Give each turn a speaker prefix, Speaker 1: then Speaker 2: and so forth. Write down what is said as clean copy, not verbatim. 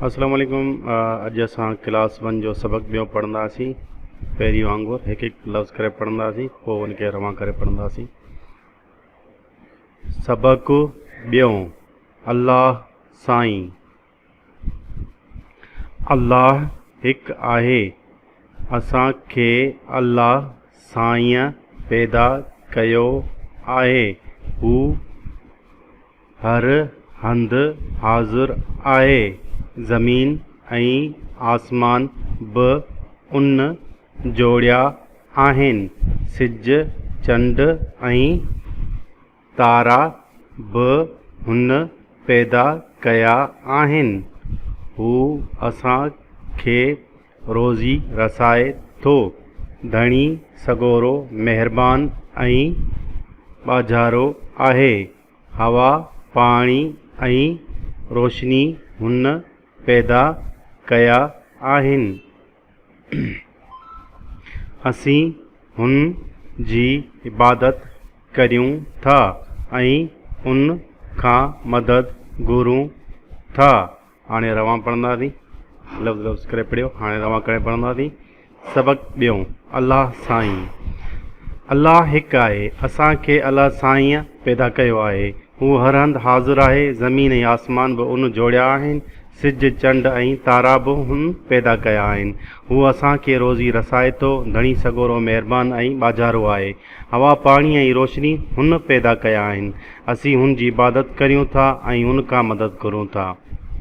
Speaker 1: السلام عليڪم اڄ اسان ڪلاس ون جو سبق ٻيو پڙهنداسين پهرين وانگر هڪ هڪ لفظ ڪري پڙهنداسين پوء ان کي روان ڪري پڙهنداسين سبق ٻيو الله سائين الله هڪ آهي اسان کي الله سائين پيدا ڪيو آهي هو هر هنڌ حاضر آهي. زمين ۽ آسمان به ان جوڙيا آهن. سج، چنڊ ۽ تارا به هن پيدا ڪيا آهن. هو اسان کي روزي رسائي ٿو. ڌڻي سڳورو مهربان ۽ ٻاجهارو آهي. هوا، پاڻي ۽ روشني هن پيدا ڪيا آهن. اسين هن جي عبادت ڪريون ٿا ۽ ان کان مدد گهرون ٿا. هاڻي روان پڙهنداسين. لفظ لفظ ڪري پڙهيو. هاڻي روان ڪري پڙهنداسين. سبق ٻيون، الله سائين. الله هڪ آهي. اسان کي الله سائينء پيدا ڪيو آهي. هو هر هنڌ حاضر آهي. زمين ۽ آسمان به ان جوڙيا آهن. سج، چنڊ ۽ تارا به هن پيدا ڪيا آهن. هو اسان کي روزي رسائي ٿو. ڌڻي سڳورو مهربان ۽ ٻاجهارو آهي. هوا، پاڻي ۽ روشني هن پيدا ڪيا آهن. اسين هن جي عبادت ڪريون ٿا ۽ هن کان مدد گهرون ٿا.